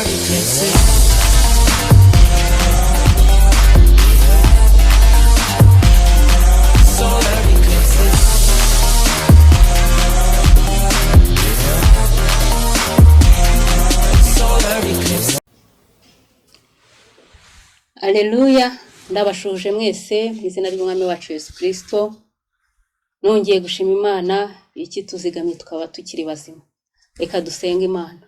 Solar eclipses. Solar eclipses. Solar eclipses. Aleluya, ndabashuhuje mwese mu izina ry'Umwami wacu Yesu Kristo. Nongeye gushima Imana ikituzigamye tukaba tukiri bazima. Reka dusenge Imana.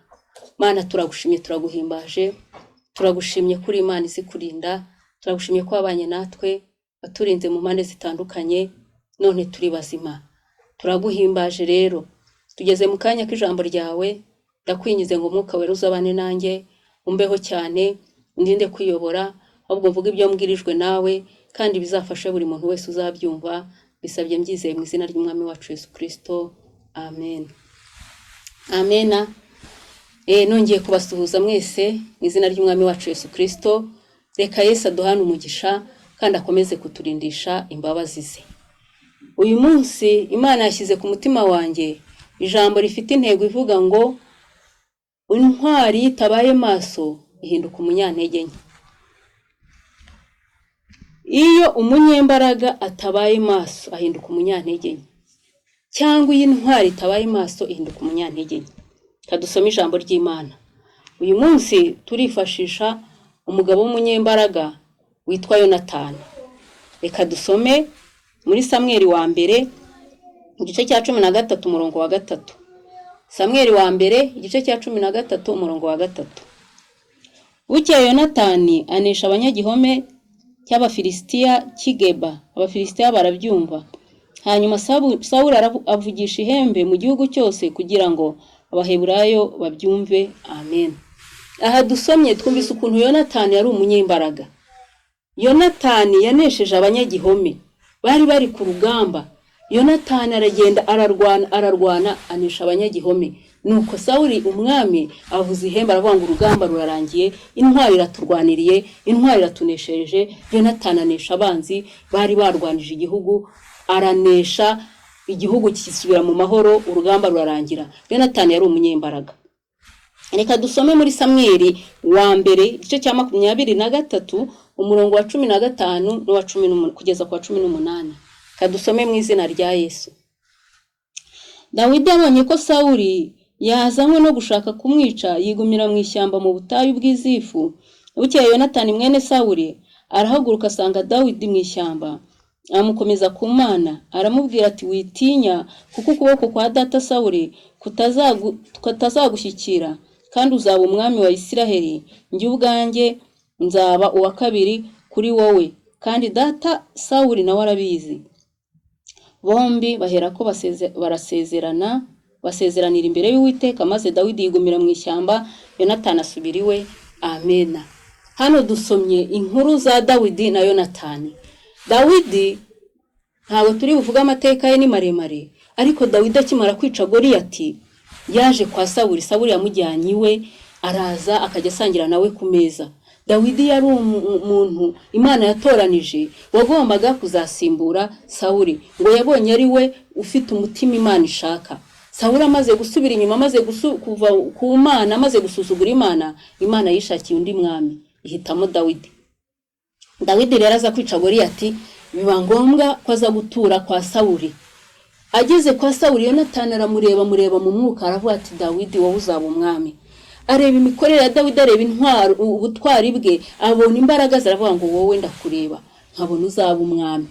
Mana, turagushimye, turaguhimbaje, turagushimye kuri Imana izi kurinda, turagushimye ko wabanye natwe, waturinze mu mpande zitandukanye, none turi bazima. Turaguhimbaje rero. Tugeze mu kanya k'ijambo ryawe, ndakwingize ngo Umwuka Wera uzabane nanjye, umbeho cyane, undinde kwiyobora, ahubwo mvuge ibyo mbwirijwe nawe, kandi bizafashe buri muntu wese uzabyumva, bisabye mbyizeye mu izina ry'Umwami wacu Yesu Kristo. Amen. Amena. Nongeye kubasuhuza mwese mu izina ry'Umwami wacu Yesu Kristo. Reka Yesu aduhane umugisha kandi akomeze kuturindisha imbabazi ze. Uyu munsi Imana yashyize ku mutima wanjye ijambo rifite intego ivuga ngo intwari iyo itabaye maso ihinduka umunyantege nke. Iyo umunyembaraga atabaye maso ahinduka umunyantege nke, cyangwa iyo intwari itabaye maso ihinduka umunyantege nke. Reka dusome ijambo ry'Imana. Uyu munsi turifashisha umugabo w'umunyembaraga witwa Yonatani. Reka dusome muri Samweli wa mbere igice cya 13 umurongo wa 3. Samweli wa mbere igice cya 13 umurongo wa 3. Bukeye Yonatani anesha abanyagihome cy'Abafilisitiya cy'i Geba, Abafilisitiya barabyumva. Hanyuma Sawuli avugisha ihembe mu gihugu cyose kugira ngo Abaheburayo babyumve. Amen. Aha dusomye twumvise ukuntu Yonatani yari umunyembaraga. Yonatani yanesheje abanyagihome bari bari ku rugamba. Yonatani aragenda ararwana, ararwana, anesha abanyagihome. Nuko Sawuli umwami avuza ihembe aravuga ngo urugamba rurarangiye, intwari iraturwaniriye, intwari iratuneshereje. Yonatani anesha abanzi bari barwanije igihugu, aranesha, igihugu kisubira mu mahoro, urugamba rurarangira. Yonatani yari umunyembaraga. Reka dusome muri Samweli wa mbere igice cya 23 umurongo wa 15 n'uwa cumi kugeza ku wa 18. Reka dusome mu izina rya Yesu. Dawidi abonye ko Sawuli yazanywe no gushaka kumwica, yigumira mu ishyamba mu butayu bw'izifu. Bukeye Yonatani mwene Sawuli arahaguruka asanga Dawidi mu ishyamba, amukomeza ku Mana, aramubwira ati witinya, kuko ukuboko kwa data Sawuli kutazagushyikira, kandi uzaba umwami wa Isiraheli, njye ubwanjye nzaba uwa kabiri kuri wowe, kandi data Sawuli nawe arabizi. Bombi baherako barasezerana, basezeranira imbere y'Uwiteka, maze Dawidi yigumira mu ishyamba, Yonatani asubira iwe. Amena. Hano dusomye inkuru za Dawidi na Yonatani. Dawidi ntabwo turi buvuge amateka ye, ni maremare, ariko Dawidi akimara kwica Goliyati yaje kwa Sawuli. Sawuli yamujyanye iwe, araza akajya asangira nawe ku meza. Dawidi yari umuntu Imana yatoranije wagombaga kuzasimbura Sawuli, ngo yabonye ari we ufite umutima Imana ishaka. Sawuli amaze gusubira inyuma, amaze kuva ku Mana, amaze gusuzugura Imana, Imana yishakiye undi mwami, ihitamo Dawidi. Dawidi rero aza kwica Goliyati, biba ngombwa ko aza gutura kwa Sawuli. Ageze kwa Sawuli, Yonatani aramureba, amureba mu mwuka, aravuga ati Dawidi wowe uzaba umwami. Areba imikorere ya Dawidi, areba intwaro, ubutwari bwe, abona imbaraga ze, aravuga ngo wowe ndakureba nkabona uzaba umwami.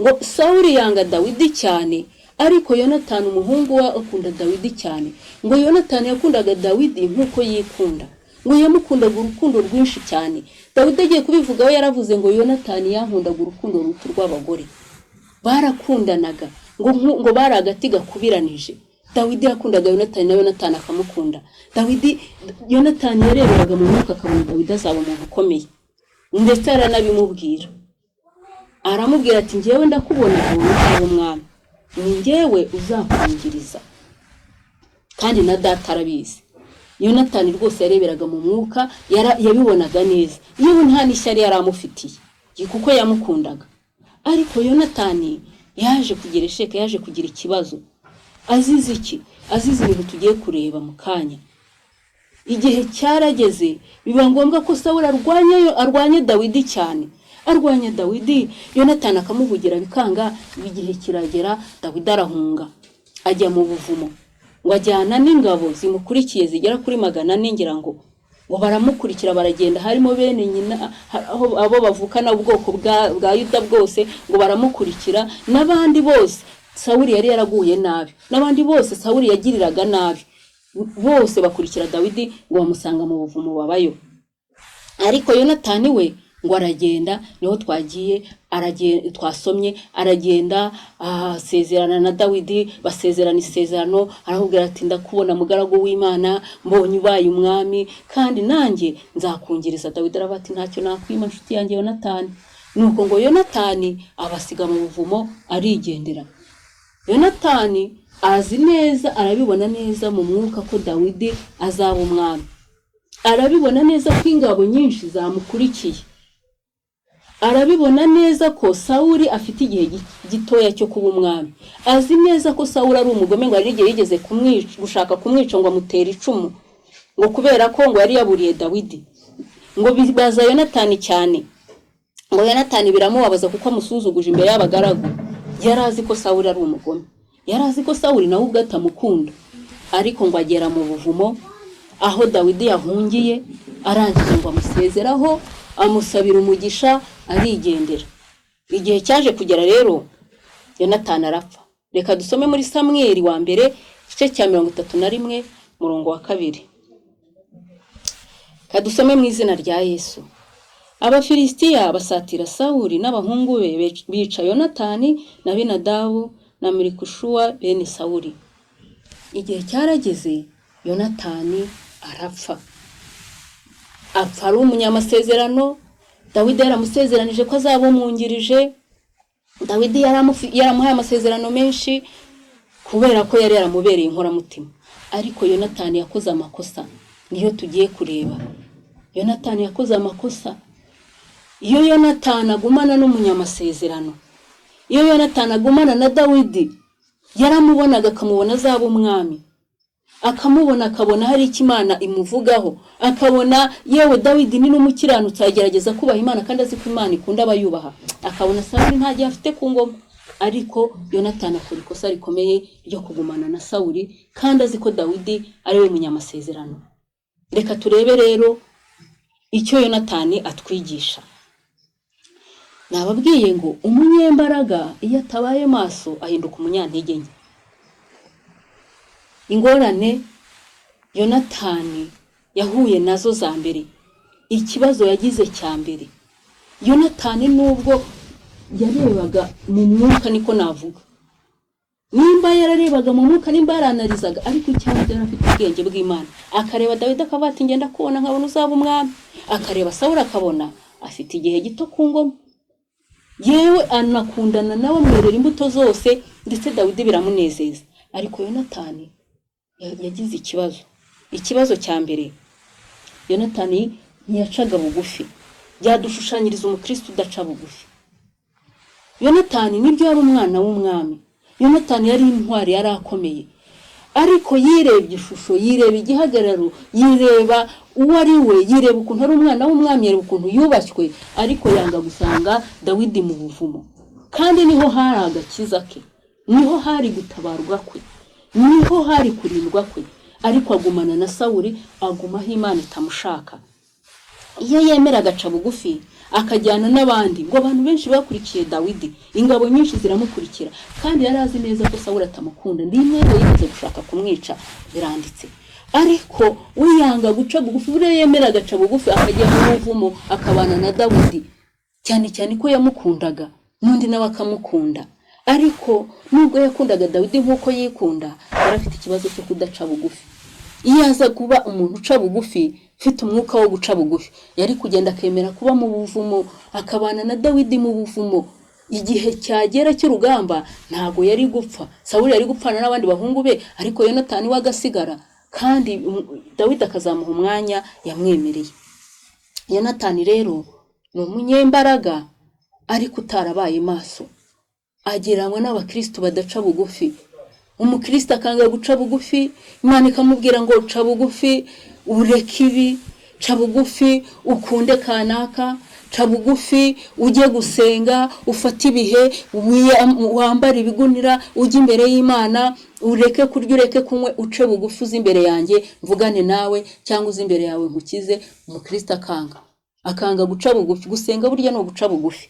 Ngo Sawuli yanga Dawidi cyane, ariko Yonatani umuhungu we akunda Dawidi cyane. Ngo Yonatani yakundaga Dawidi nk'uko yikunda, ngo yamukundaga urukundo rwinshi cyane. Dawidi agiye kubivugaho yaravuze ngo Yonatani yankundaga urukundo ruta urw'abagore. Barakundanaga, ngo bari agati gakubiranije. Dawidi yakundaga Yonatani na Yonatani akamukunda. Yonatani yareberaga mu mwuka akabona Dawidi azaba umuntu ukomeye, ndetse aranabimubwira. Aramubwira ati njyewe ndakubona nkabona uzaba umwami, ni njyewe uzakwungiriza, kandi na data arabizi. Yonatani rwose yareberaga mu mwuka, yabibonaga neza, yewe nta n'ishyari yari amufitiye kuko yamukundaga. Ariko Yonatani yaje kugira esheke, yaje kugira ikibazo. Azize iki? Azize ibintu tugiye kureba mu kanya. Igihe cyarageze biba ngombwa ko Sawuli arwanye Dawidi cyane, arwanya Dawidi, Yonatani akamuvugira bikanga. Igihe kiragera Dawidi arahunga ajya mu buvumo, ngo ajyana n'ingabo zimukurikiye zigera kuri 400, ngira ngo baramukurikira baragenda, harimo bene nyina, abo bavukana, ubwoko bwa Yuda bwose, ngo baramukurikira n'abandi bose Sawuli yari yaraguye nabi, n'abandi bose Sawuli yagiriraga nabi, bose bakurikira Dawidi ngo bamusanga mu buvumo babayo. Ariko Yonatani we ngo aragenda, niho twagiye, twasomye, aragenda asezerana na Dawidi, basezerana isezerano, aramubwira ati ndakubona mugaragu w'Imana, mbonye ubaye umwami, kandi nanjye nzakungiriza. Dawidi aravuga ati ntacyo nakwima nshuti yanjye Yonatani. Nuko ngo Yonatani abasiga mu buvumo arigendera. Yonatani azi neza, arabibona neza mu mwuka ko Dawidi azaba umwami, arabibona neza ko ingabo nyinshi zamukurikiye, arabibona neza ko Sawuli afite igihe gitoya cyo kuba umwami, azi neza ko Sawuli ari umugome, ngo hari igihe yigeze gushaka kumwica ngo amutere icumu, ngo kubera ko ngo yari yaburiye Dawidi, ngo bibaza Yonatani cyane, ngo Yonatani biramubabaza kuko amusuzuguje imbere y'abagaragu. Yari azi ko Sawuli ari umugome, yari azi ko Sawuli nawe ubwe atamukunda, ariko ngo agera mu buvumo aho Dawidi yahungiye, arangije ngo amusezeraho, amusabira umugisha, arigendera. Igihe cyaje kugera rero Yonatani arapfa. Reka dusome muri Samweli wa mbere igice cya 31 murongo wa 2. Reka dusome mu izina rya Yesu. Abafilisitiya basatira Sawuli n'abahungu be, bica Yonatani na Abinadabu na Melikushuwa bene Sawuli. Igihe cyarageze Yonatani arapfa. Apfa ari umunyamasezerano. Dawidi yaramusezeranije ko azaba umwungirije. Dawidi yaramuhaye amasezerano menshi kubera ko yari yaramubereye inkoramutima. Ariko Yonatani yakoze amakosa, niyo tugiye kureba. Yonatani yakoze amakosa. Iyo Yonatani agumana n'umunyamasezerano, iyo Yonatani agumana na Dawidi, yaramubonaga akamubona azaba umwami, akamubona akabona hari icyo Imana imuvugaho, akabona yewe Dawidi ni n'umukiranutsi, agerageza kubaha Imana kandi azi ko Imana ikunda abayubaha, akabona Sawuli nta gihe afite ku ngoma. Ariko Yonatani akora ikosa rikomeye ryo kugumana na Sawuli kandi azi ko Dawidi ari we munyamasezerano. Reka turebe rero icyo Yonatani atwigisha. Nababwiye ngo umunyembaraga iyo atabaye maso ahinduka umunyantege nke. Ingorane Yonatani yahuye nazo za mbere, ikibazo yagize cya mbere, Yonatani nubwo yarebaga mu mwuka, niko navuga, nimba yararebaga mu mwuka, nimba yaranarizaga, ariko icyaha yari afite ubwenge bw'Imana, akareba Dawidi akavuga ati ngenda kubona nkabona uzaba umwami, akareba Sawuli akabona afite igihe gito ku ngoma, yewe anakundana nawe amwerera imbuto zose, ndetse Dawidi biramunezeza. Ariko Yonatani yagize ikibazo. Ikibazo cya mbere, Yonatani ntiyacaga bugufi. Byadushushanyiriza umukristo udaca bugufi. Yonatani nibyo yari umwana w'umwami, Yonatani yari intwari, yari akomeye, ariko yirebye ishusho, yireba igihagararo, yireba uwo ari we, yireba ukuntu ari umwana w'umwami, yareba ukuntu yubashywe, ariko yanga gusanga Dawidi mu buvumo. Kandi niho hari agakiza ke, niho hari gutabarwa kwe, niho hari kurindwa kwe, ariko agumana na Sawuli, aguma aho Imana itamushaka. Iyo yemera agaca bugufi akajyana n'abandi, ngo abantu benshi bakurikiye Dawidi, ingabo nyinshi ziramukurikira, kandi yari azi neza ko Sawuli atamukunda, rimwe ngo yigeze gushaka kumwica, biranditse. Ariko we yanga guca bugufi. Buriya yemera agaca bugufi akajya mu buvumo akabana na Dawidi, cyane cyane ko yamukundaga, n'undi nawe akamukunda. Ariko nubwo yakundaga Dawidi nk'uko yikunda, yari afite ikibazo cyo kudaca bugufi. Iyo aza kuba umuntu uca bugufi, ufite umwuka wo guca bugufi, yari kugenda akemera kuba mu buvumo, akabana na Dawidi mu buvumo. Igihe cyagera cy'urugamba ntago yari gupfa. Sawuli yari gupfana n'abandi bahungu be, ariko Yonatani we agasigara, kandi Dawidi akazamuha umwanya yamwemereye. Yonatani rero ni umunyembaraga ariko utarabaye maso, agereranywa n'abakristo badaca bugufi. Umukristo akanga guca bugufi, Imana ikamubwira ngo ca bugufi, ureke ibi, ca bugufi ukunde kanaka, ca bugufi ujye gusenga, ufate ibihe, wambare ibigunira, ujye imbere y'Imana, ureke kurya, ureke kunywa, uce bugufi uze imbere yanjye mvugane nawe, cyangwa uze imbere yawe nkukize. Umukristo akanga guca bugufi. Gusenga burya ni uguca bugufi,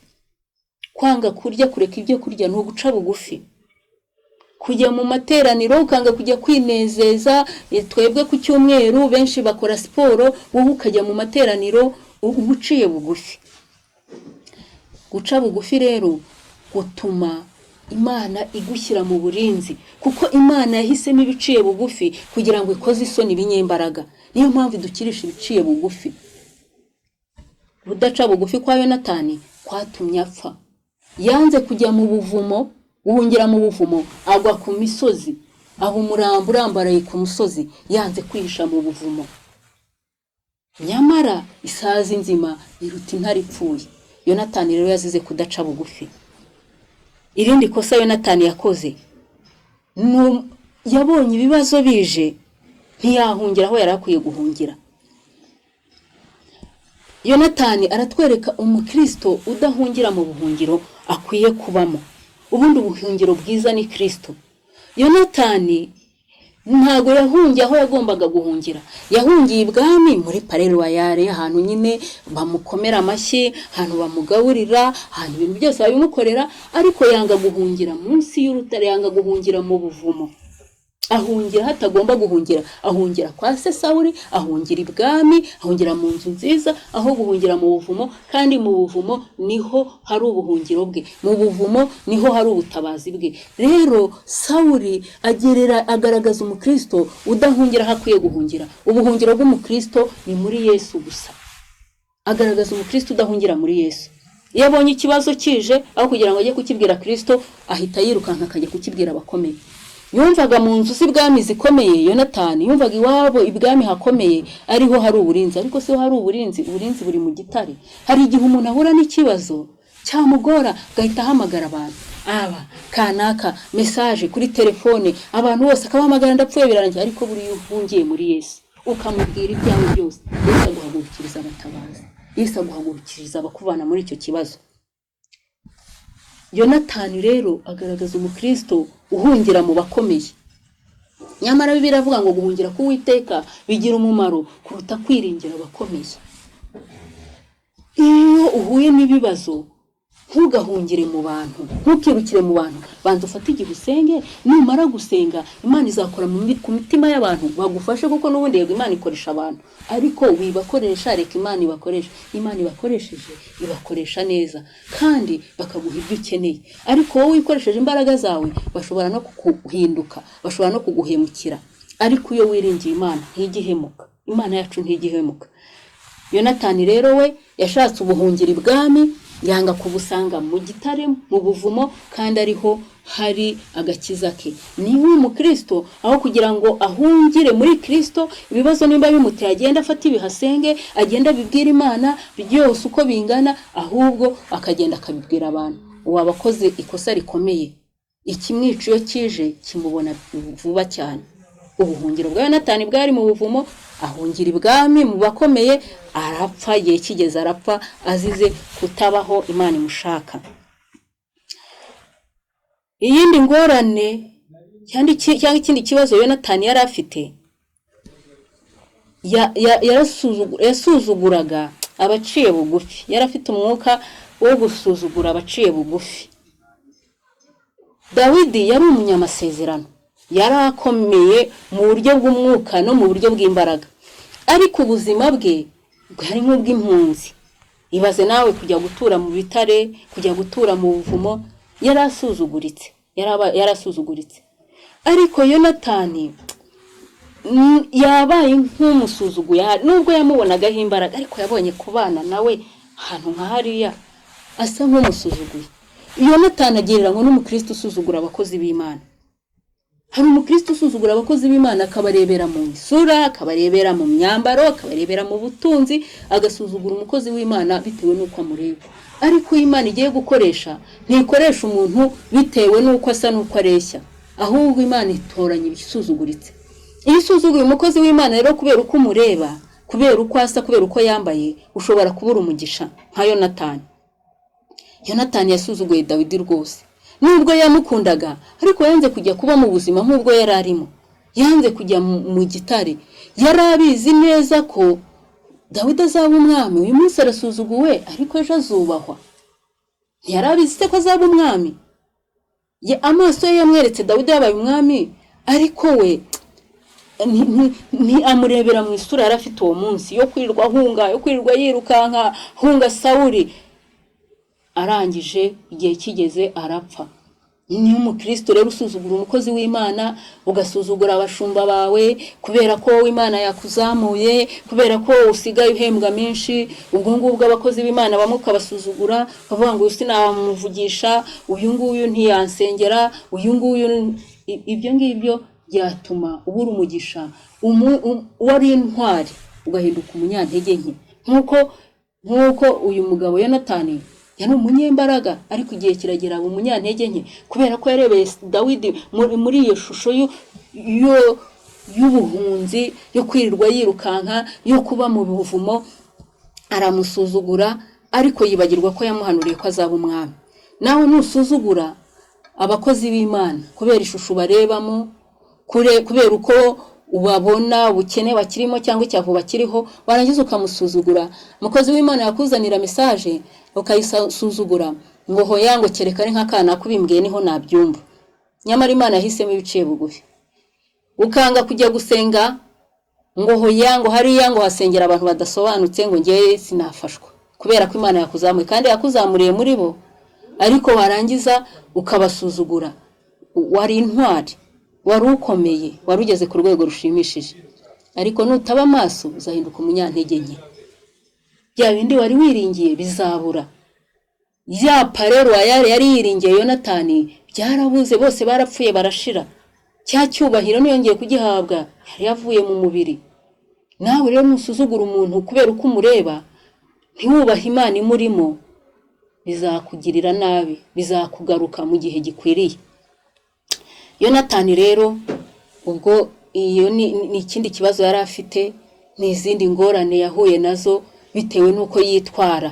kwanga kurya, kureka ibyo kurya ni uguca bugufi, kujya mu materaniro ukanga kujya kwinezeza. Twebwe ku cyumweru benshi bakora siporo, wowe ukajya mu materaniro, uba uciye bugufi. Guca bugufi rero gutuma Imana igushyira mu burinzi, kuko Imana yahisemo ibiciye bugufi kugira ngo ikoze isoni ibinyembaraga. Niyo mpamvu idukirisha ibiciye bugufi. Udaca bugufi kwa Yonatani kwatumye apfa. Yanze kujya mu buvumo, guhungira mu buvumo, agwa ku misozi, aho umurambo urambaraye ku musozi, yanze kwihisha mu buvumo. Nyamara isazi nzima iruta intare ipfuye. Yonatani rero yazize kudaca bugufi. Irindi kosa Yonatani yakoze, yabonye ibibazo bije ntiyahungira aho yari akwiye guhungira. Yonatani aratwereka umukristo udahungira mu buhungiro akwiye kubamo. Ubundi ubuhungiro bwiza ni Kristo. Yonatani ntago yahungiye aho yagombaga guhungira. Yahungiye ibwami muri Palais Royal, ahantu nyine bamukomera amashyi, ahantu bamugaburira, ahantu ibintu byose babimukorera, ariko yanga guhungira munsi y'urutare, yanga guhungira mu buvumo. Ahungira aho atagomba guhungira, ahungira kwa se Sawuli, ahungira ibwami, ahungira mu nzu nziza, aho guhungira mu buvumo. Kandi mu buvumo niho hari ubuhungiro bwe, mu buvumo niho hari ubutabazi bwe. Rero Sawuli agaragaza umukristo udahungira aho akwiye guhungira. Ubuhungiro bw'umukristo ni muri Yesu gusa. Agaragaza umukristo udahungira muri Yesu. Iyo abonye ikibazo kije, aho kugira ngo ajye kukibwira Kristo, ahita yirukanka akajya kukibwira abakomeye. Yumvaga mu nzu z'ibwami zikomeye, Yonatani yumvaga iwabo ibwami hakomeye ariho hari uburinzi, ariko siho hari uburinzi. Uburinzi buri mu gitare. Hari igihe umuntu ahura n'ikibazo cyamugora, agahita ahamagara abantu, aba kanaka, message kuri telefone, abantu bose akabahamagara, ndapfuye birarangiye. Ariko buriya iyo uhungiye muri Yesu ukamubwira ibyawe byose, Yesu aguhagurukiriza abatabazi, Yesu aguhagurukiriza abakuvana muri icyo kibazo. Yonatani rero agaragaza umukristo uhungira mu bakomeye. Nyamara Bibiliya iravuga ngo guhungira k'Uwiteka bigira umumaro kuruta kwiringira abakomeye. Iyo uhuye n'ibibazo, ntugahungire mu bantu, ntukirukire mu bantu, banza ufate igihe usenge. Numara gusenga, Imana izakora ku mitima y'abantu bagufashe, kuko n'ubundi yego Imana ikoresha abantu, ariko wibakoresha, reka Imana ibakoreshe. Imana ibakoresheje ibakoresha neza kandi bakaguha ibyo ukeneye. Ariko wowe wikoresheje imbaraga zawe, bashobora no kuguhinduka, bashobora no kuguhemukira. Ariko iyo wiringiye Imana, ntigihemuka. Imana yacu ntigihemuka. Yonatani rero we yashatse ubuhungiro ibwami, yanga kubusanga mu gitare, mu buvumo, kandi ariho hari agakiza ke. Niba umukristo, aho kugira ngo ahungire muri Kristo, ibibazo nimba bimuteye agenda afate ibihasenge, agenda abibwira Imana byose uko bingana, ahubwo akagenda akabibwira abantu, waba akoze ikosa rikomeye. Ikimwica iyo kije kimubona vuba cyane. Ubuhungiro bwa Yonatani bwari mu buvumo, ahungira ibwami mu bakomeye, arapfa. Igihe kigeze arapfa, azize kutabaho Imana imushaka. Iyindi ngorane cyangwa ikindi kibazo Yonatani yari afite, yasuzuguraga abaciye bugufi. Yari afite umwuka wo gusuzugura abaciye bugufi. Dawidi yari umunyamasezerano, yari akomeye mu buryo bw'umwuka no mu buryo bw'imbaraga, ariko ubuzima bwe bwari nk'ubw'impunzi. Ibaze nawe kujya gutura mu bitare, kujya gutura mu buvumo. Yari asuzuguritse, yari asuzuguritse. Ariko Yonatani yabaye nk'umusuzuguye, nubwo yamubonagaho imbaraga, ariko yabonye kubana nawe ahantu nka hariya asa nk'umusuzuguye. Yonatani agereranywa n'umukristo usuzugura abakozi b'Imana. Hari umukristo usuzugura abakozi b'Imana, akabarebera mu isura, akabarebera mu myambaro, akabarebera mu butunzi, agasuzugura umukozi w'Imana bitewe n'uko amureba. Ariko iyo Imana igiye gukoresha, ntikoresha umuntu bitewe n'uko asa n'uko areshya, ahubwo Imana itoranya ibisuzuguritse. Iyo usuzuguye umukozi w'Imana rero kubera uko umureba, kubera uko asa, kubera uko yambaye, ushobora kubura umugisha nka Yonatani. Yonatani yasuzuguye Dawidi rwose, nubwo yamukundaga, ariko yanze kujya kuba mu buzima nk'ubwo yari arimo, yanze kujya mu gitare. Yari abizi neza ko Dawidi azaba umwami. Uyu munsi arasuzuguwe, ariko ejo azubahwa. Ntiyari abizi se ko azaba umwami? Amaso ye yamweretse Dawidi yabaye umwami, ariko we amurebera mu isura yari afite uwo munsi yo kwirirwa ahunga, yo kwirirwa yirukanka ahunga Sawuli. Arangije igihe kigeze arapfa. Niyo umukristo rero usuzugura umukozi w'Imana, ugasuzugura abashumba bawe kubera ko wowe Imana yakuzamuye, kubera ko usigaye uhembwa menshi, ubwo ngubwo abakozi b'Imana bamwe ukabasuzugura, ukavuga ngo uyu sinamuvugisha, uyu nguyu ntiyansengera, uyu nguyu, ibyo ngibyo byatuma ubura umugisha. Wari intwari ugahinduka umunyantege nke, nk'uko uyu mugabo Yonatani yari umunyembaraga, ariko igihe kiragera aba umunyantege nke kubera ko yarebeye Dawidi muri iyo shusho y'ubuhunzi, yo kwirirwa yirukanka, yo kuba mu buvumo, aramusuzugura, ariko yibagirwa ko yamuhanuriye ko azaba umwami. Nawe nusuzugura abakozi b'Imana kubera ishusho barebamo, kubera uko ubabona, ubukene bakirimo cyangwa icyavu bakiriho, warangiza ukamusuzugura. Umukozi w'Imana yakuzanira message ukayisuzugura, ngo hoya, ngo kereka ari nk'akana kubimbwiye niho nabyumva. Nyamara Imana yahisemo ibiciye bugufi. Ukanga kujya gusenga, ngo hoya, ngo hariya ngo hasengera abantu badasobanutse, ngo ngewe sinafashwa, kubera ko Imana yakuzamuye kandi yakuzamuriye muri bo, ariko warangiza ukabasuzugura. Wari intwari, wari ukomeye, wari ugeze ku rwego rushimishije, ariko nutaba amaso uzahinduka umunyantege nke. Bya bindi wari wiringiye bizabura. Ya palais royal yari yiringiye Yonatani byarabuze, bose barapfuye barashira. Cya cyubahiro ntiyongeye kugihabwa, yari yavuye mu mubiri. Nawe rero nusuzugura umuntu kubera uko umureba, ntiwubahe Imana imurimo, bizakugirira nabi, bizakugaruka mu gihe gikwiriye. Yonatani rero ubwo iyo ni ikindi kibazo yari afite, ni izindi ngorane yahuye nazo bitewe n'uko yitwara.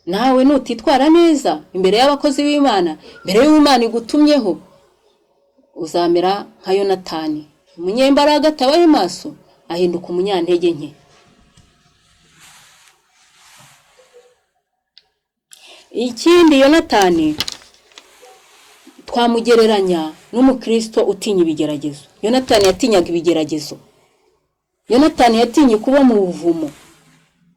Nawe nutitwara neza imbere y'abakozi b'Imana, imbere y'Imana igutumyeho, uzamera nka Yonatani. Umunyembaraga atabaye maso ahinduka umunyantege nke. Ikindi, Yonatani twamugereranya n'umukristo utinya ibigeragezo. Yonatani yatinyaga ibigeragezo. Yonatani yatinye kuba mu buvumo,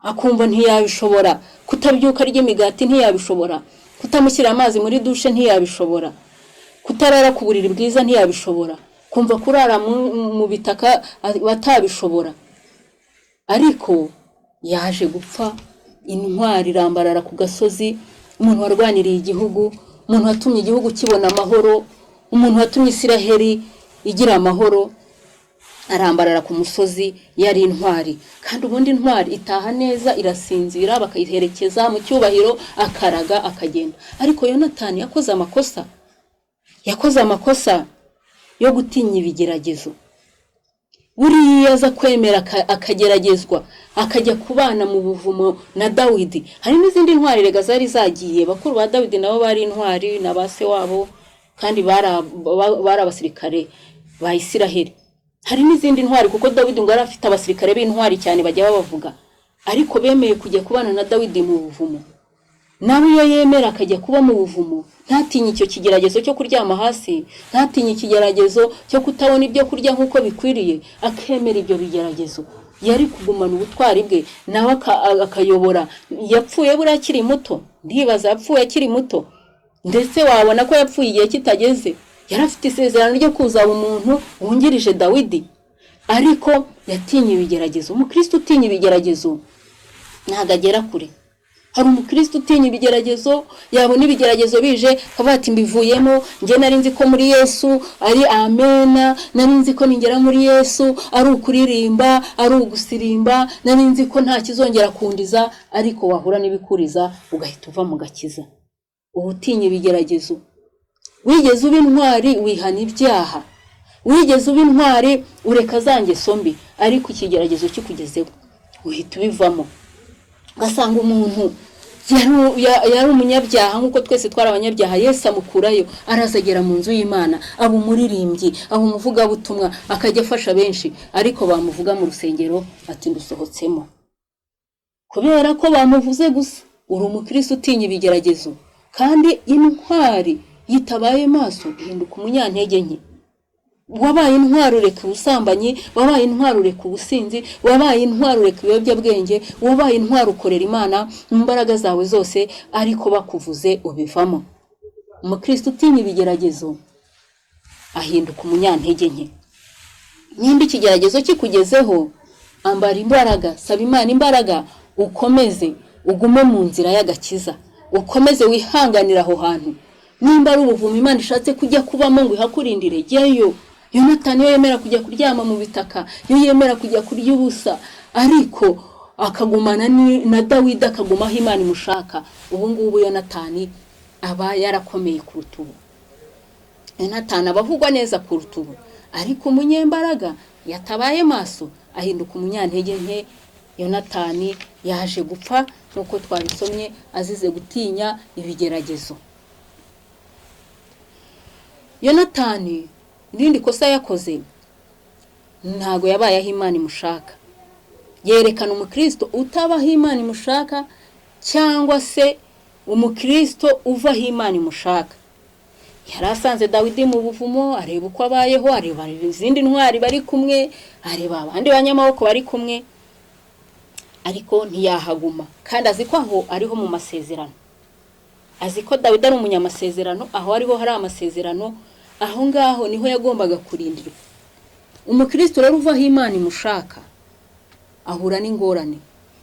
akumva ntiyabishobora, kutabyuka arya imigati ntiyabishobora, kutamushyira amazi muri dushe ntiyabishobora, kutarara ku buriri bwiza ntiyabishobora, kumva kurara mu bitaka batabishobora. Ariko yaje gupfa intwari irambarara ku gasozi, umuntu warwaniriye igihugu, umuntu watumye igihugu kibona amahoro, umuntu watumye Isiraheli igira amahoro, arambarara ku musozi. Yari intwari, kandi ubundi intwari itaha neza, irasinzira, bakayiherekeza mu cyubahiro, akaraga akagenda. Ariko Yonatani yakoze amakosa, yakoze amakosa yo gutinya ibigeragezo. Buriya aza kwemera akageragezwa, akajya kubana mu buvumo na Dawidi. Hari n'izindi ntwari rega zari zagiye, bakuru ba Dawidi nabo bari intwari na ba se wabo, kandi bari abasirikare ba Isiraheli. Hari n'izindi ntwari, kuko Dawidi ngo yari afite abasirikare b'intwari cyane bajya babavuga, ariko bemeye kujya kubana na Dawidi mu buvumo. Nawe iyo yemera akajya kuba mu buvumo, ntatinye icyo kigeragezo cyo kuryama hasi, ntatinye ikigeragezo cyo kutabona ibyo kurya nk'uko bikwiriye, akemera ibyo bigeragezo, yari kugumana ubutwari bwe, nawe akayobora. Yapfuye buriya akiri muto, ndibaza yapfuye akiri muto, ndetse wabona ko yapfuye igihe kitageze. Yari afite isezerano ryo kuzaba umuntu wungirije Dawidi, ariko yatinye ibigeragezo. Umukristo utinya ibigeragezo ntabwo agera kure. Hari umukristo utinya ibigeragezo, yabona ibigeragezo bije akavuga ati mbivuyemo, njye nari nzi ko muri Yesu ari amena, nari nzi ko ningera muri Yesu ari ukuririmba, ari ugusirimba, nari nzi ko nta kizongera kundiza, ariko wahura n'ibikuriza ugahita uva mu gakiza. Uba utinya ibigeragezo. Wigeze uba intwari wihana ibyaha, Wigeze uba intwari ureka za ngeso mbi, ariko ikigeragezo kikugezeho uhita ubivamo. Ugasanga umuntu yari umunyabyaha nk'uko twese twari abanyabyaha, Yesu amukurayo, araza agera mu nzu y'Imana, aba umuririmbyi, aba umuvugabutumwa, akajya afasha benshi, ariko bamuvuga mu rusengero ati ndusohotsemo, kubera ko bamuvuze gusa. Uri umukristo utinya ibigeragezo, kandi intwari yitabaye maso ihinduka umunyantege nke. Wabaye intwari ureka ubusambanyi, wabaye intwari ureka ubusinzi, wabaye intwari ureka ibiyobyabwenge, wabaye intwari ukorera Imana mu mbaraga zawe zose, ariko bakuvuze ubivamo. Umukristo utinya ibigeragezo ahinduka umunyantege nke. Nimba ikigeragezo kikugezeho, ambara imbaraga, saba Imana imbaraga, ukomeze ugume mu nzira y'agakiza, ukomeze wihanganire aho hantu. Nimba ari ubuvumo Imana ishatse kujya kubamo ngo ihakurindire, jyayo. Yonatani iyo yemera kujya kuryama mu bitaka, iyo yemera kujya kurya ubusa, ariko akagumana na Dawidi, akaguma aho Imana imushaka, ubu ngubu Yonatani aba yarakomeye kuruta ubu. Yonatani aba avugwa neza kuruta ubu. Ariko umunyembaraga yatabaye maso ahinduka umunyantege nke. Yonatani yaje gupfa nk'uko twabisomye, azize gutinya ibigeragezo. Yonatani irindi kosa yakoze, ntago yabaye aho Imana imushaka. Yerekana umukristo utabaho Imana imushaka, cyangwa se umukristo uva aho Imana imushaka. Yari asanze Dawidi mu buvumo, areba uko abayeho, areba izindi ntwari bari kumwe, areba abandi banyamaboko bari kumwe, ariko ntiyahaguma. Kandi azi ko aho ariho mu masezerano, azi ko Dawidi ari umunyamasezerano, aho ariho hari amasezerano, aho ngaho niho yagombaga kurindirwa. Umukristo rero uva aho Imana imushaka ahura n'ingorane.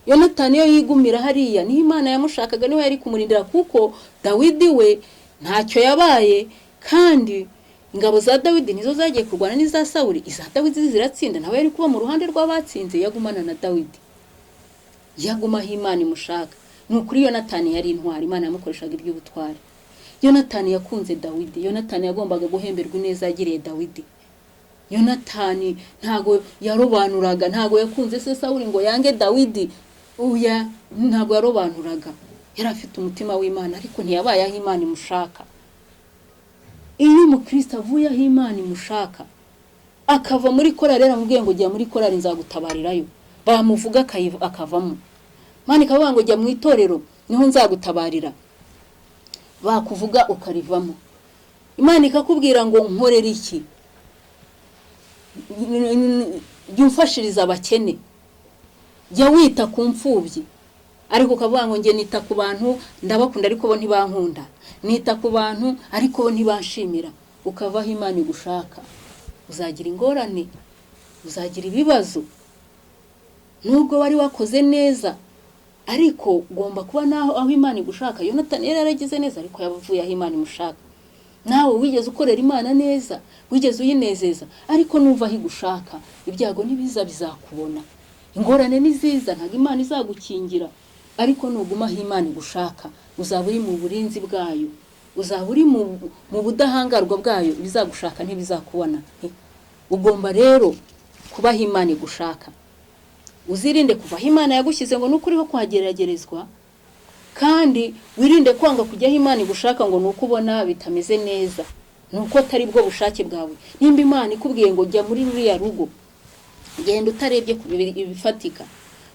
Yonatani iyo yigumira hariya niho Imana yamushakaga, niho yari kumurindira, kuko Dawidi we ntacyo yabaye, kandi ingabo za Dawidi nizo zagiye kurwana n'iza Sawuli, iza Dawidi ziratsinda, nawe yari kuba mu ruhande rw'abatsinze yagumana na Dawidi, yaguma aho Imana imushaka. Ni ukuri Yonatani yari intwari, Imana yamukoreshaga iby'ubutwari. Yonatani yakunze Dawidi, Yonatani yagombaga guhemberwa ineza yagiriye Dawidi. Yonatani ntago yarobanuraga, ntago yakunze se Sawuli ngo yange Dawidi, oya, ntago yarobanuraga. Yari afite umutima w'Imana, ariko ntiyabaye aho Imana imushaka. Iyo umukristo avuye aho Imana imushaka, akava muri korali, yaramubwiye ngo jya muri korali nzagutabarirayo, bamuvuga akavamo. Imana ikavuga ngo jya mu itorero niho nzagutabarira, bakuvuga ukarivamo. Imana ikakubwira ngo nkorera iki, jya umfashiriza abakene, jya wita ku mfubyi, ariko ukavuga ngo njye nita ku bantu ndabakunda ariko bo ntibankunda, nita ku bantu ariko bo ntibanshimira, ukava aho Imana igushaka, uzagira ingorane, uzagira ibibazo. Nubwo wari wakoze neza, ariko ugomba kuba naho aho Imana igushaka. Yonatani yari yaragize neza, ariko yavuye aho Imana imushaka. Nawe wigeze ukorera Imana neza, wigeze uyinezeza, ariko nuva aho igushaka, ibyago nibiza bizakubona, ingorane niziza ntabwo Imana izagukingira, ariko nuguma aho Imana igushaka uzaba uri mu burinzi bwayo, uzaba uri mu budahangarwa bwayo, ibizagushaka ntibizakubona. Ugomba rero kuba aho Imana igushaka. Uzirinde kuva aho Imana yagushyize ngo nuko uriho kuhageragerezwa, kandi wirinde kwanga kujya aho Imana igushaka ngo nuko ubona bitameze neza, nuko atari bwo bushake bwawe. Nimba Imana ikubwiye ngo jya muri ruriya rugo, genda utarebye ku ibifatika,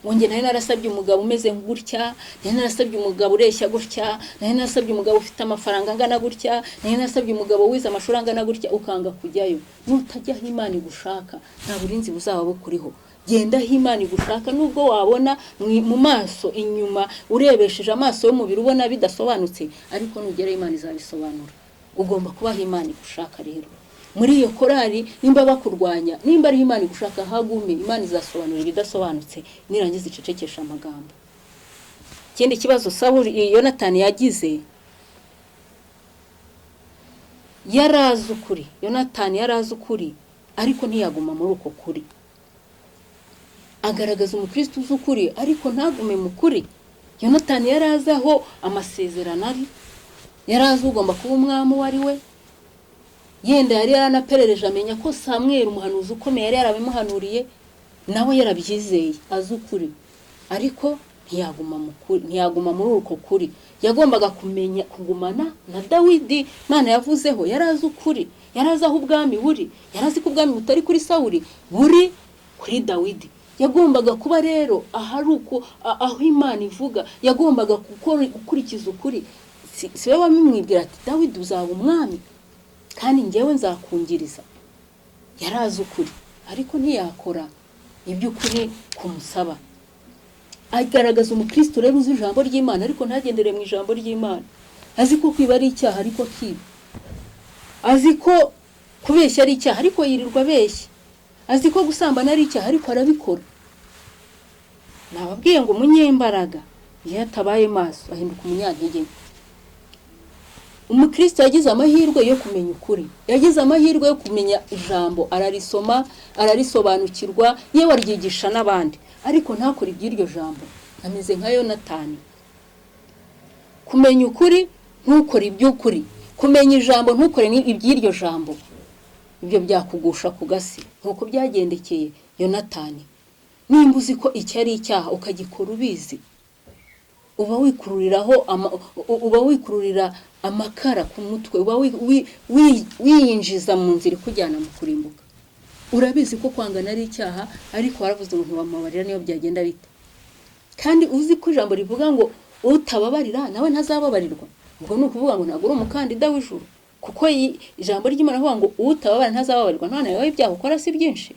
ngo njye nari narasabye umugabo umeze gutya, nari narasabye umugabo ureshya gutya, nari narasabye umugabo ufite amafaranga angana gutya, nari narasabye umugabo wize amashuri angana gutya, ukanga kujyayo. Nutajya aho Imana igushaka nta burinzi buzaba bukuriho. Genda aho Imana igushaka, nubwo wabona mu maso inyuma, urebesheje amaso y'umubiri ubona bidasobanutse, ariko nugerayo Imana izabisobanura. Ugomba kuba aho Imana igushaka. Rero muri iyo korali nimba bakurwanya, nimba ariho Imana igushaka, hagume, Imana izasobanura ibidasobanutse, nirangiza icecekesha amagambo. Ikindi kibazo Sawuli Yonatani yagize, yarazi ukuri. Yonatani yarazi ukuri, ariko ntiyaguma muri uko kuri. Agaragaza umukristo uzi ukuri, ariko ntagume mu kuri. Yonatani yarazi aho amasezerano ari, yarazi ugomba kuba umwami uwo ari we, Yenda yari yaranaperereje amenya ko Samweli umuhanuzi ukomeye yari yarabimuhanuriye, nawe yarabyizeye azi ukuri, ariko ntiyaguma mu kuri, ntiyaguma muri uko kuri. Yagombaga kumenya kugumana na Dawidi. Imana yavuzeho, yari azi ukuri, yari azi aho ubwami buri, yari azi ko ubwami butari kuri Sawuli, buri kuri Dawidi. Yagombaga kuba rero ahari uko aho Imana ivuga, yagombaga gukurikiza ukuri. Si we wamumwibwira ati Dawidi uzaba umwami kandi njyewe nzakungiriza. Yari azi ukuri, ariko ntiyakora iby'ukuri kumusaba. Agaragaza umukristo rero uzi ijambo ry'Imana ariko ntagendere mu ijambo ry'Imana, azi ko kwiba ari icyaha ariko akiba, azi ko kubeshya ari icyaha ariko yirirwa abeshya, azi ko gusambana ari icyaha ariko arabikora. Nababwiye ngo umunyembaraga iyo atabaye maso ahinduka umunyantege nke. Umukristo yagize amahirwe yo kumenya ukuri, yagize amahirwe yo kumenya ijambo, ararisoma, ararisobanukirwa, yewe aryigisha n'abandi, ariko ntakore iby'iryo jambo, ameze nka Yonatani. Kumenya ukuri ntukore iby'ukuri, kumenya ijambo ntukore iby'iryo jambo, ibyo byakugusha ku gasi nk'uko byagendekeye Yonatani. Nimba uzi ko iki ari icyaha ukagikora ubizi, uba wikururiraho uba wikururira amakara ku mutwe, uba wiyinjiza mu nzira ikujyana mu kurimbuka. Urabizi ko kwangana ari icyaha, ariko waravuze ngo ntiwamubabarira niyo byagenda bite, kandi uzi ko ijambo rivuga ngo utababarira nawe ntazababarirwa. Ubwo ni ukuvuga ngo ntabwo uri umukandida w'ijuru, kuko ijambo ry'Imana rivuga ngo utababarira ntazababarirwa. None wowe ibyaha ukora si byinshi?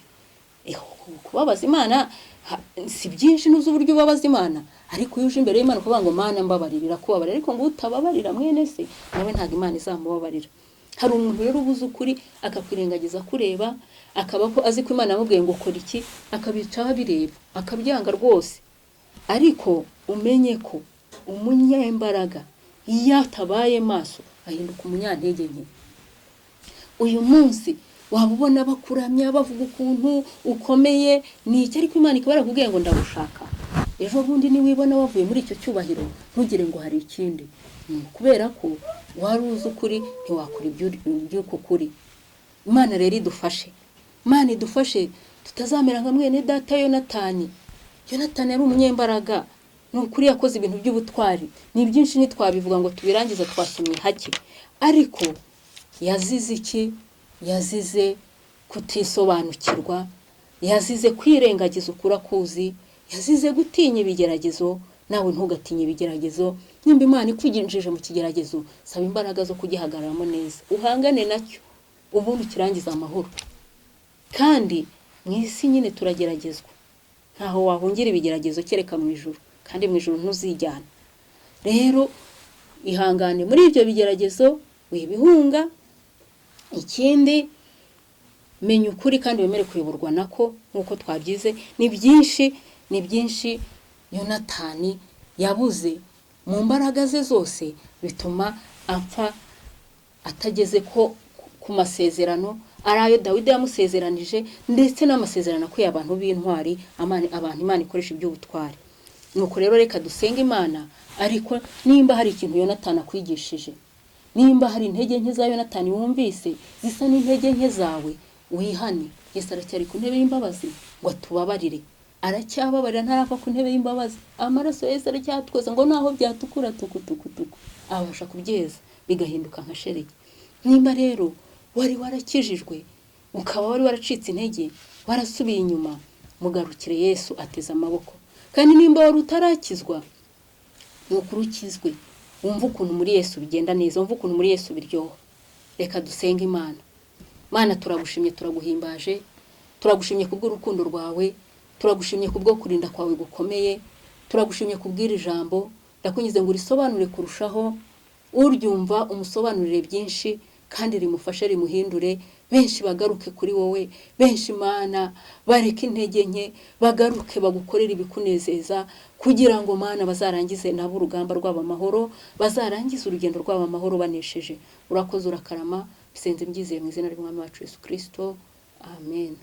Kubabaza Imana si byinshi, ntuzi uburyo ubabaza Imana, ariko iyo uje imbere y'Imana ukavuga ngo Mana mbabarira, irakubabarira. Ariko ngo utababarira mwene se nawe ntabwo Imana izamubabarira. Hari umuntu rero ubuze ukuri akakwirengagiza kureba, akaba ko azi ko Imana yamubwiye ngo kora iki, akabicaho abireba, akabyanga rwose. Ariko umenye ko umunyembaraga iyo atabaye maso ahinduka umunyantege nke. Uyu munsi waba ubona bakuramya bavuga ukuntu ukomeye ni iki, ariko Imana ikaba yarakubwiye ngo ndagushaka. Ejo bundi niwibona wavuye muri icyo cyubahiro ntugire ngo hari ikindi, kubera ko wari uzi ukuri ntiwakora iby'uko kuri. Imana rero idufashe, Imana idufashe tutazamera nka mwene data Yonatani. Yonatani yari umunyembaraga, ni ukuri yakoze ibintu by'ubutwari, ni byinshi ntitwabivuga ngo tubirangize, twasomye hake. Ariko yazize iki? Yazize kutisobanukirwa, yazize kwirengagiza ukuri akuzi, yazize gutinya ibigeragezo. Nawe ntugatinye ibigeragezo. Nimba Imana ikuginjije mu kigeragezo, saba imbaraga zo kugihagararamo neza, uhangane nacyo, ubundi ukirangize amahoro. Kandi mu isi nyine turageragezwa, ntaho wahungira ibigeragezo kereka mu ijuru, kandi mu ijuru ntuzijyana. Rero ihangane muri ibyo bigeragezo, wibihunga. Ikindi, menya ukuri kandi wemere kuyoborwa nako nk'uko twabyize. Ni byinshi, ni byinshi Yonatani yabuze mu mbaraga ze zose, bituma apfa atageze ko ku masezerano ari ayo Dawidi yamusezeranije, ndetse n'amasezerano akwiye abantu b'intwari, abantu Imana ikoresha iby'ubutwari. Nuko rero reka dusenge Imana. Ariko nimba hari ikintu Yonatani akwigishije, nimba hari intege nke za Yonatani wumvise zisa n'intege nke zawe, wihane. Yesu aracyari ku ntebe y'imbabazi ngo atubabarire, aracyababarira, ntarava ku ntebe y'imbabazi. Amaraso ya Yesu aracyatwoza, ngo naho byatukura tukutukutuku abasha kubyeza bigahinduka nka sheregi. Nimba rero wari warakijijwe ukaba wari waracitse intege, warasubiye inyuma, mugarukire Yesu ateze amaboko. Kandi nimba wari utarakizwa, ni ukuri ukizwe, wumve ukuntu muri Yesu bigenda neza, wumve ukuntu muri Yesu biryoha. Reka dusenge Imana. Mana, turagushimye, turaguhimbaje, turagushimye kubw'urukundo rwawe, turagushimye kubwo kurinda kwawe gukomeye, turagushimye kubw'iri jambo. Ndakunyuze ngo urisobanure kurushaho, uryumva umusobanurire byinshi kandi rimufashe, rimuhindure. Benshi bagaruke kuri wowe, benshi Mana bareke intege nke, bagaruke bagukorere ibikunezeza, kugira ngo Mana bazarangize nabo urugamba rwabo amahoro, bazarangize urugendo rwabo amahoro banesheje. Urakoze, urakarama. Bisenze mbyizeye mu izina ry'Umwami wacu Yesu Kristo, amen.